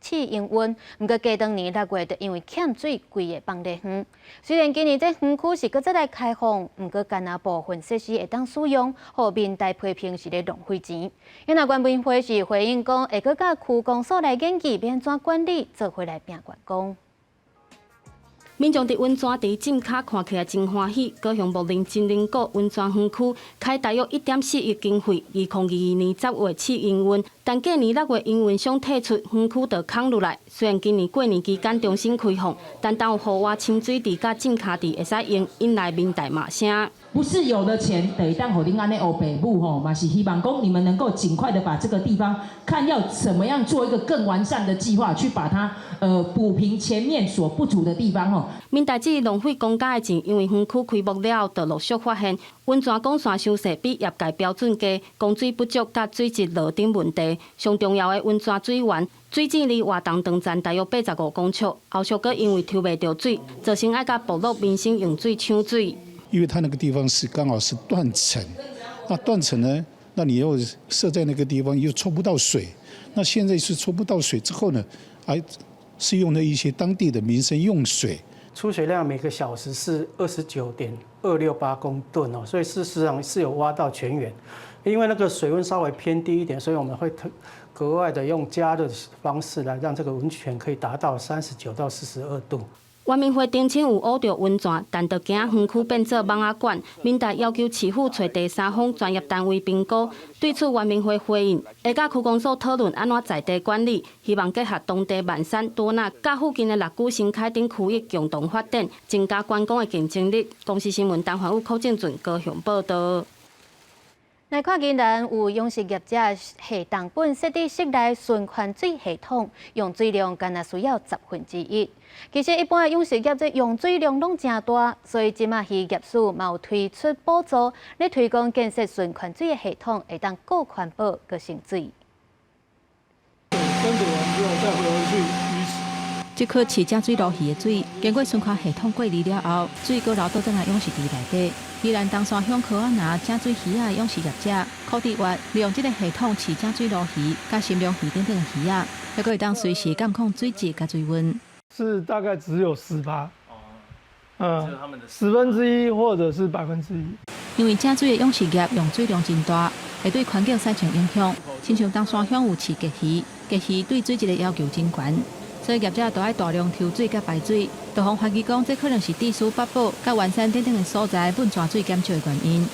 試營運，毋過過當年6月就因為欠水，規个放咧園。雖然今年這園區是閣再來開放，毋過干焦部分設施會當使用，予民代批評是咧浪費錢。因為原民會是回應講，會閣佮區公所來研究欲按怎管理，做伙來拚完工。民眾佇溫泉池浸跤看起來真歡喜。高雄木林情人谷溫泉園區開大約1.4億經費，2022年10月試營運，但過年6月營運商退出，園區就空落來。雖然今年過年期間重新開放，但當有戶外親水池佮浸跤池會使用，引來民代罵聲。不是有了錢，就會當予恁按呢烏白舞吼，嘛是希望講你們能夠盡快的把這個地方，看要怎麼樣做一個更完善的計劃，去把它補平前面所不足的地方吼。民代指浪費公家的錢，因為園區開幕了後，就陸續發現溫泉管線傷細，比業界標準低，供水不足佮水質落等問題。上重要的溫泉水源，水井離活動場站大約85公尺，後續閣因為抽袂著水，造成愛佮部落民生用水搶水。因為它那個地方是剛好是斷層，那斷層呢，那你又設在那個地方又抽不到水，那現在是抽不到水之後呢，還是用了一些當地的民生用水。出水量每個小時是29.268公噸哦，所以事實上是有挖到泉源。因為那個水溫稍微偏低一點，所以我們會特格外的用加熱的方式來讓這個溫泉可以達到39到42度。原民會澄清有挖著溫泉，但就驚園區變做蠓仔館。民代要求市府揣第三方專業單位評估。對此，原民會回應，會佮區公所討論按怎在地管理，希望結合當地萬山多納佮附近的六龜新開等區域共同發展，增加觀光的競爭力。公視新聞陳環宇、柯正俊高雄報導。來看宜蘭有養殖業者下重本設置室內循環水系統，用水量干焦需要1/10。其實一般的養殖業者用水量攏誠大，所以這馬漁業署嘛有推出補助，咧推廣建設循環水的系統，會當閣環保、閣省水。分解完之後再回去魚池。這顆飼汫水鱸魚的水，經過循環系統過濾了後，水閣流倒轉來養殖池內底。宜蘭東山鄉柯仔林汫水魚仔的養殖業者柯志月利用這个系統飼汫水鱸魚、佮深龍魚等等的魚仔，猶閣會當隨時監控水質佮水溫。是大概只有10%，1/10或者是1%。因為汫水的養殖業用水量真大，會對環境產生影響。親像東山鄉有飼鯘魚，鯘魚對水質的要求真懸。所以業者都愛大量抽水佮排水，就予懷疑講，這可能是致使北堡佮員山等等的所在溫泉水減少的原因。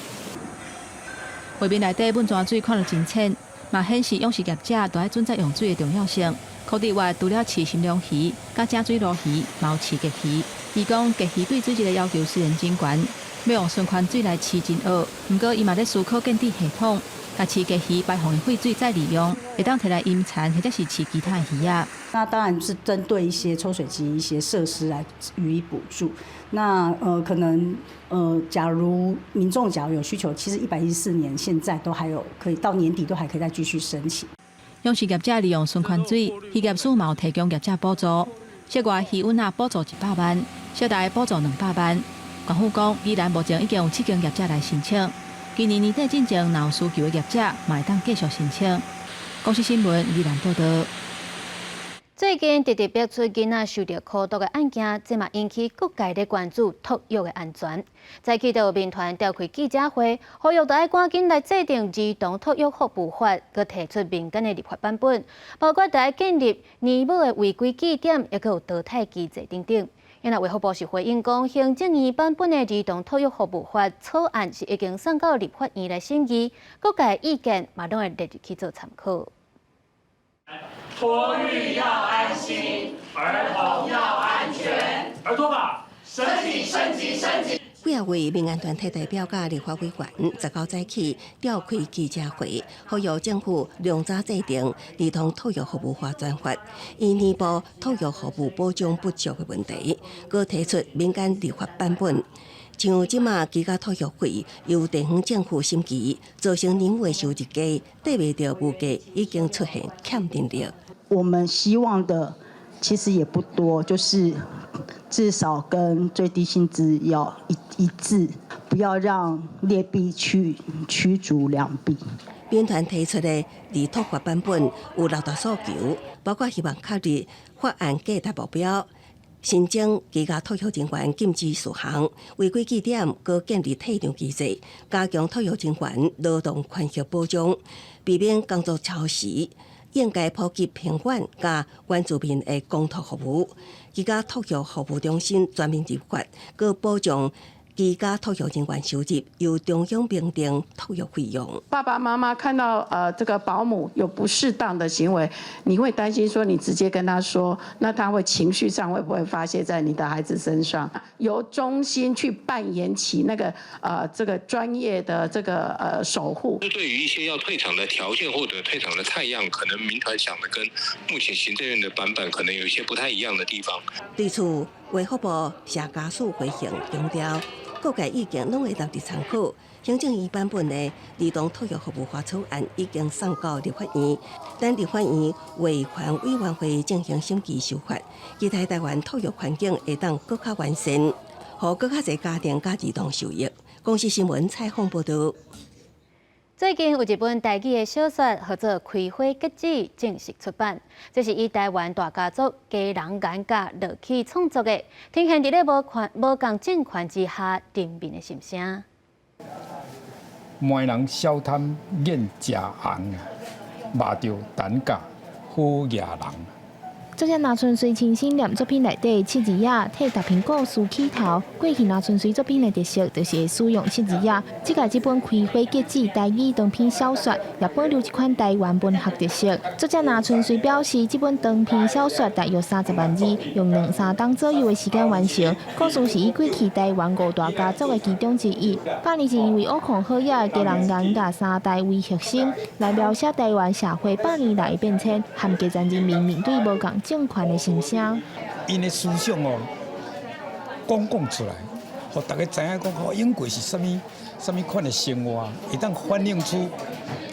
畫面內底溫泉水看著真淺，嘛顯示養殖業者都愛準則用水的重要性。柯志月除了飼深龍魚、佮汫水鱸魚，嘛有飼鯘魚。伊講鯘魚對水質的要求雖然真懸，欲用循環水來飼真僫，毋過伊嘛咧思考建置系統。共飼鯘魚排放的廢水再利用，會當提來淹田或者是飼其他的魚仔。那當然是針對一些抽水機一些設施來予以補助。那可能假如民眾假如有需求，其實114年現在都還有可以到年底都還可以再繼續申請。養殖業者利用循環水，漁業署嘛有提供業者補助，室外魚塭仔補助100萬，小台補助200萬。縣府講，宜蘭目前已經有七間業者來申請。今年年底進前，若有需求的業者，嘛會當繼續申請。公視新聞，宜蘭報導。最近直直爆出囡仔受著苦毒的案件，這嘛引起各界咧關注托育的安全。早起就有民團召開記者會，呼籲著愛趕緊來制定兒童托育服務法，閣提出民間的立法版本，包括著愛建立年母的違規記點，抑閣有淘汰機制等等。因為衛福部是回應講，行政院版本的兒童托育服務法草案是已經送到立法院來審議，各界意見嘛攏會列入去做參考。托育要安心，兒童要安全。兒托法升級升級升級。幾仔位民間團體代表佮立法委員19早起召開記者會，呼籲政府量早制定兒童托育服務法專法，以彌補托育服務保障不足的問題，閣提出民間立法版本。像這馬居家托育費由地方政府審議，造成年母的收入低，綴袂著物價已經出現欠電力。我們希望的其實也不多，就是至少跟最低薪資要一致，不要讓劣幣去驅逐良幣。民團提出的兒托法版本有六大訴求，包括希望確立法案價值目標，新增居家托育人員禁止事項，違規記點，閣建立退場機制，加強托育人員勞動權益保障，避免工作超時。應該普及平遠佮原住民的公托服務，居家托育服務中心全面立法，閣保障居家托育人員收入，由中央評定托育費用。爸爸媽媽看到這個保姆有不適當的行為，你會擔心說你直接跟他說，那他會情緒上會不會發洩在你的孩子身上？由中心去扮演起那個這個專業的這個守護。對於一些要退場的條件或者退場的態樣，可能民團想的跟目前行政院的版本可能有一些不太一樣的地方。對此，衛福部謝家樹回應強調，各界意見攏會納入參考。行政院版本的兒童托育服務法草案已經送到立法院，等立法院衛權委員會進行審議修法，期待台灣托育環境會當閣較完善，予閣較濟家庭佮兒童受益。公視新聞採訪報導。最近有一本台語的小說，號做《開花結籽》正式出版。這是以台灣大家族家人眼界落去創作的，呈現佇咧無權無仝政權之下人民的心聲。媒人小貪眼食紅，肉著單價好額人。作者林春水親身念作品內底七字仔，替逐篇故事起頭。過去林春水作品的特色就是會使用七字仔。這屆這本開花結籽台語長篇小說，也保留這款台灣文學特色。作者林春水表示，這本長篇小說大約30萬字，用兩三冬左右的時間完成。故事是以過去台灣五大家族的其中之一，百年前因為挖礦好業的基隆顏家三代為核心，來描寫台灣社會百年來的變遷，和基層人民面對無仝政權的心聲。𪜶的思想哦，講講出來，予大家知影講，吼，永過是啥物啥物款的生活，會當反映出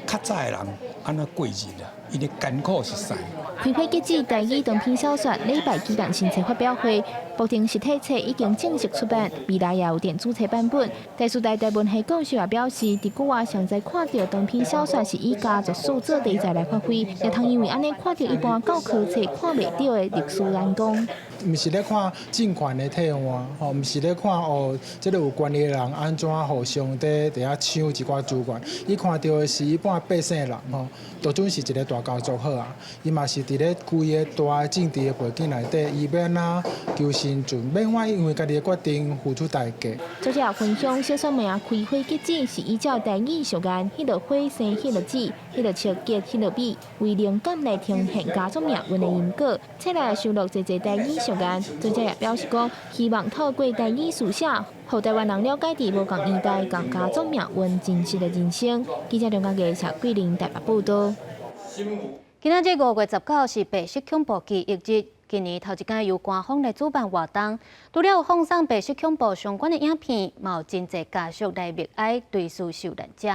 較早的人按怎過日啊，𪜶的艱苦是啥。開花結籽台語長篇小說禮拜舉辦新冊發表會，目前實體冊已經正式出版，未來也有電子冊版本。台師大台文系教授也表示，佇國外上濟看著長篇小說是以家族史做題材來發揮，也通因為按呢看著一般教科冊看袂著的歷史眼光。毋是咧看政權的替換，吼，毋是咧看哦，這个有權力的人按怎互相佇遐搶一寡資源，伊看著的是一般百姓人，吼，就準是一个大家族好啊，伊嘛是佇咧規个大的政治的背景內底，伊欲按怎求生存，欲按怎因為家己的決定付出代價。作者分享小說名《開花結籽》是依照台語俗諺，彼个花生彼个籽，彼个笑結彼个米，為靈感來呈現家族命運的因果。冊內收錄濟濟台語俗諺，作者也表示講，希望透過台語書寫，予台灣人了解佇無仝年代仝家族命運真實的人生。記者梁家傑、謝桂玲台北報導。今仔日5月19是白色恐怖記憶日。今年頭一擺由官方來主辦活動，除了有放送白色恐怖相關的影片，嘛有真濟家屬來默哀追思受難者。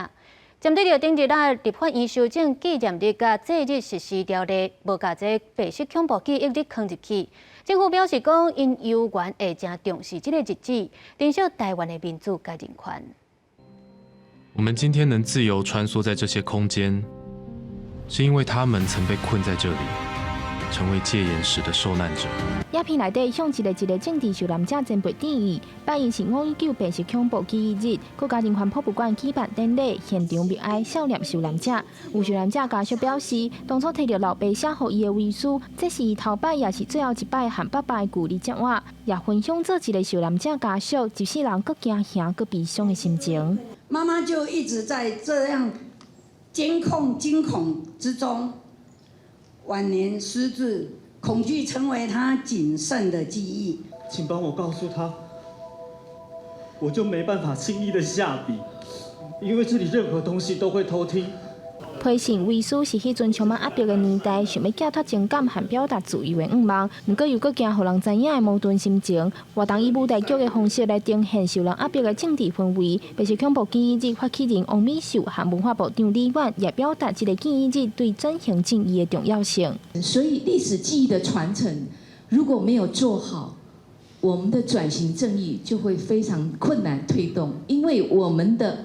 針對著頂日啊，立法院修正紀念日佮祭日實施條例，無共這白色恐怖記憶日囥入去。政府表示講，𪜶猶原會誠重視這個日子，珍惜台灣的民主佮人權。我們今天能自由穿梭在這些空間，是因為他們曾被困在這裡，成為戒嚴時的受難者。影片內底向一个一个政治受難者前輩致意，拜一是5.19白色恐怖記憶日，國家人權博物館舉辦典禮，現場默哀悼念受難者。有受難者家屬表示，當初提著老爸寫予伊的遺書，這是伊頭擺也是最後一擺和爸爸的距離接話，也分享做一个受難者家屬，一世人閣驚嚇閣悲傷的心情。媽媽就一直在這樣監控、驚恐之中，晚年失智，恐懼成為他僅剩的記憶。請幫我告訴他，我就沒辦法輕易的下筆，因為這裡任何東西都會偷聽。批信遺書是彼陣充滿壓迫的年代，想欲寄託情感和表達自由的願望，毋過又閣驚予人知影的矛盾心情。活動以舞台劇的方式來呈現受人壓迫的政治氛圍。白色恐怖記憶日發起人王美秀和文化部長李婉也表達這個記憶日對轉型正義的重要性。所以歷史記憶的傳承如果沒有做好，我們的轉型正義就會非常困難推動，因為我們的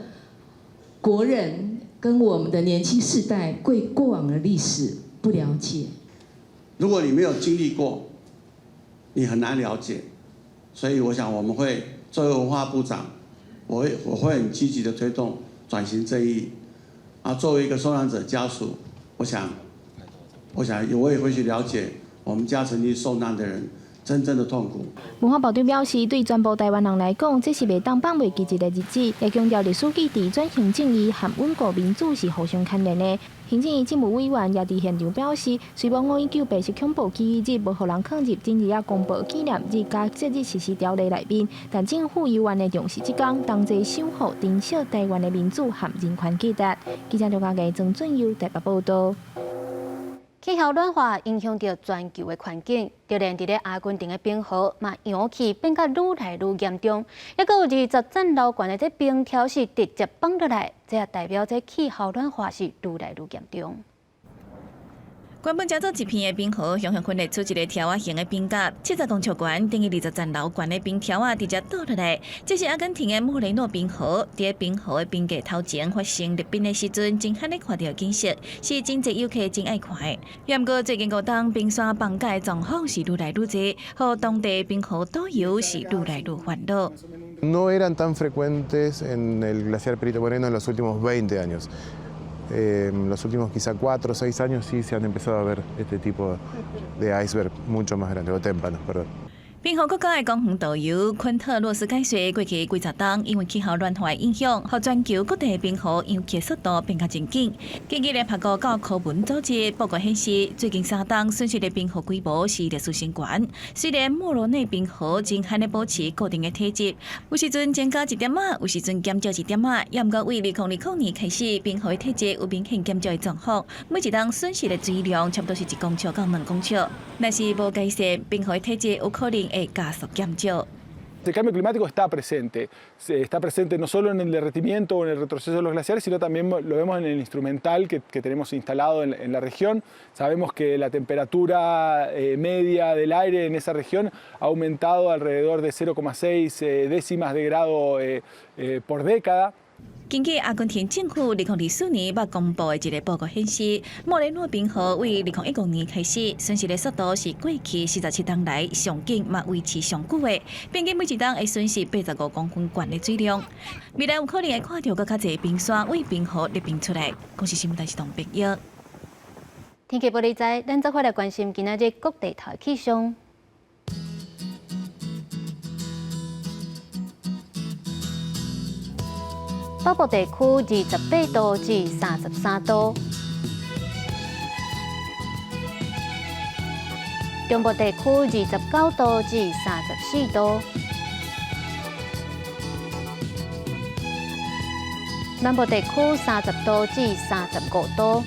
國人跟我們的年輕世代對過往的歷史不了解。如果你沒有經歷過，你很難了解。所以我想我們會作為文化部長，我會很積極的推動轉型正義。啊，作為一個受難者家屬，我想我也會去了解我們家曾經受難的人真正的痛苦。文化部長表示，對全部台灣人來講，這是袂當放袂記一個日子，也強調歷史記憶轉型正義和穩固民主是互相牽連的。行政院政務委員也佇現場表示，雖罔5.19白色恐怖記憶日無予人囥入今日仔公布紀念日佮節日實施條例內面，但政府猶原會重視這工，同齊守護珍惜台灣的民主和人權價值。記者劉家傑、曾俊佑台北報導。氣候暖化影響著全球的環境，就連佇咧阿根廷的冰河嘛，融去變甲愈來愈嚴重。抑閣有20層樓懸的這冰柱是直接崩落來，這也代表這氣候暖化是愈來愈嚴重。原本只做一片的冰河，雄雄分裂出一个柱仔形的冰甲，70公尺懸，等於20層樓懸的冰柱仔直接倒落來。這是阿根廷的莫雷諾冰河，佇冰河的冰架頭前發生裂冰的時陣，真罕咧看著景色，是真濟遊客真愛看的。毋過最近5冬冰山崩解的狀況是愈來愈濟，予當地冰河導遊是愈來愈煩惱。 No eran tan frecuentes en el glaciar Perito Moreno en los últimos 20 años. Los últimos quizá 4 o 6 años sí se han empezado a ver este tipo de iceberg mucho más grande, o témpanos, perdón. 冰河國家的公園導遊昆特洛斯解說，過去幾十冬因為氣候暖化的影響，予全球各地冰河融去速度變較真緊。根據聯合國教科文組織報告顯示，最近3冬損失的冰河規模是歷史新高。雖然莫羅內冰河真罕咧保持固定的體積，有時陣增加一點仔，有時陣減少一點仔，也毋過為2020年開始，冰河的體積有明顯減少的狀況。每一冬損失的水量差不多是1公尺到2公尺。若是無改善，冰河的體積有可能會加速減少。 El cambio climático está presente, está presente no solo en el derretimiento o en el retroceso de los glaciares, sino también lo vemos en el instrumental que tenemos instalado en la región. Sabemos que la temperatura media del aire en esa región ha aumentado alrededor de 0,6 décimas de grado por década. 根據阿根廷政府2024年捌公布的一个報告顯示，莫雷諾冰河為2015年開始損失的速度是過去47冬來上緊嘛維持上久的，平均每一冬會損失85公分懸的水量。未來有可能會看著閣較濟冰山對冰河裂冰出來。公視新聞台是董碧玉。天氣報你知，咱做伙來關心今仔日各地頭氣象。北部地區28度至33度，中部地區29度至34度，南部地區30度至35度，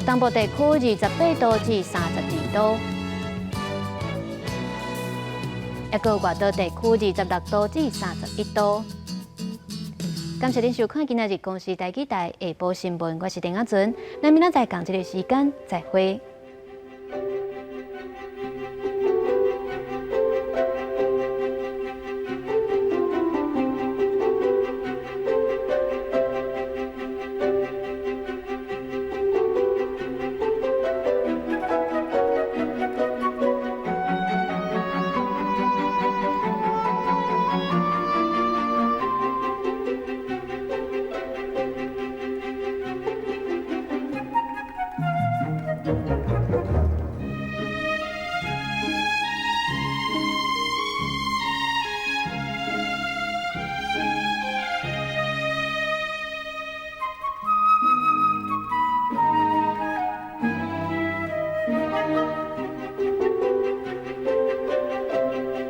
東部地區28度至32度。抑閣外島地區26度至31度。感謝您收看今仔日公視台語台下晡新聞，我是鄧阿純，咱明仔載仝這个時間再會。